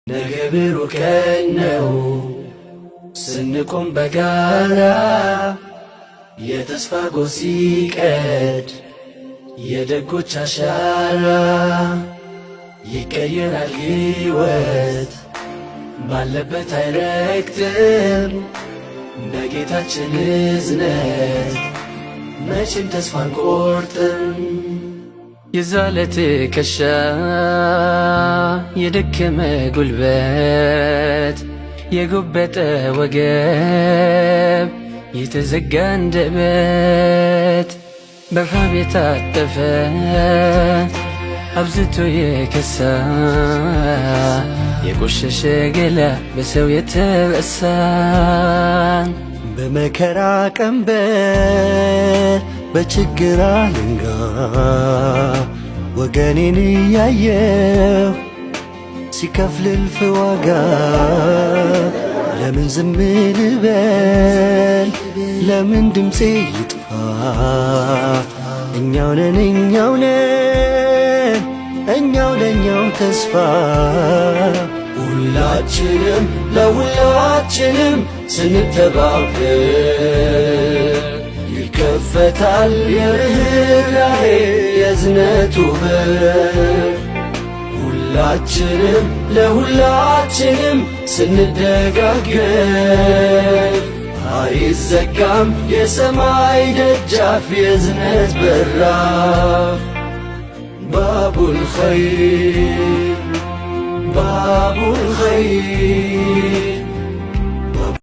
ነገ ብሩህ ቀን ነው ስንቆም በጋራ፣ የተስፋ ጎህ ሲቀድ የደጎች አሻራ፣ ይቀየራል ሕይወት ባለበት አይረግጥም፣ በጌታችን እዝነት መቼም ተስፋ አንቆርጥም። የዛለ ትከሻ፣ የደከመ ጉልበት፣ የጎበጠ ወገብ፣ የተዘጋ አንደበት፣ በረሃብ የታጠፈ፣ አብዝቶ የከሳ፣ የቆሸሸ ገላ፣ በሰው የተረሳን በመከራ ቀንበር በችግር አለንጋ ወገኔን እያየው ሲከፍል እልፍ ዋጋ፣ ለምን ዝም ልበል? ለምን ድምፄ ይጥፋ? እኛው ነን፣ እኛው ነን፣ እኛው ለእኛው ተስፋ። ሁላችንም ለሁላችንም ስንተባበር ይከፈታል የርኅራኄ የእዝነቱ በር። ሁላችንም ለሁላችንም ስንደጋገፍ አይዘጋም የሰማይ ደጃፍ፣ የእዝነት በራፍ። ባቡል ኸይር፣ ባቡል ኸይር።